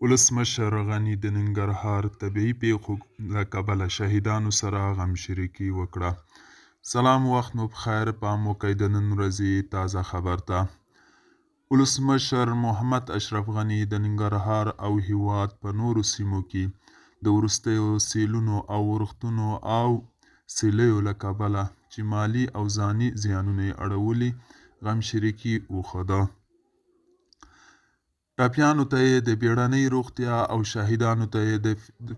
ولسمشر غني د ننګرهار طبیعي پیښو له کبله شهیدانو سره غمشریکي وکړه. سلام وخت مو پخیر، پام وکړئ د نن ورځې تازه خبر ته. ولسمشر محمد اشرف غني د ننګرهار او هیواد په نورو سیمو کې د وروستیو سیلونو او ورښتونو او سیلیو له کبله چې مالي او ځاني زیانونه یې اړولي، غمشریکي وښوده. ټپیانو ته یې د بیړنۍ روغتیا او شهیدانو ته یې د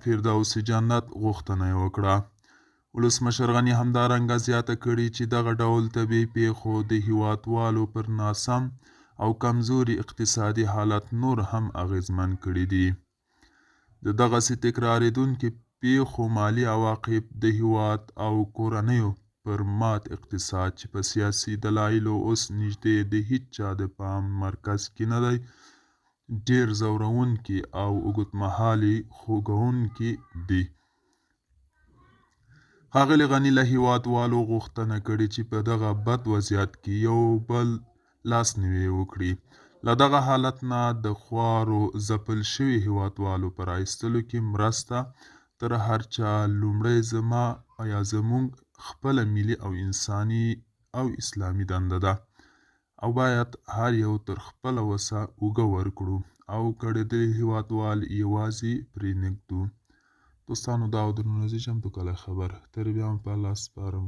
فردوس جنت غوښتنه یې وکړه. ولسمشر غني همدارنګه زیاته کړې چې دغه ډول طبیعي پیښو د هیوادوالو پر ناسم او کمزوري اقتصادي حالت نور هم اغیزمن کړي دي. د دغسې تکرارېدونکي پیښو مالي عواقب د هیواد او کورنیو پر مات اقتصاد چې په سیاسي دلایلو اوس نږدې د هیچا د پام مرکز کې نه دی، ډېر ځورونکي او اوږدمهالي خوږونکي دي. ښاغلي غني له هیوادوالو غوښتنه کړې چې په دغه بد وضعیت کې یو بل لاسنیوی وکړي، له دغه حالت نه د خوارو ځپل شوي هیوادوالو په راایستلو کې مرسته تر هر چا لومړی زما یا زموږ خپله ملي او انساني او اسلامي دنده ده او باید هر یو تر خپله وسه اوږه ورکړو او کړېدلي هیوادوال یوازې پرې نږدو. دوستانو دا و د نن ورځې چمتو کړی خبر. تر بیا مو په الله سپارم.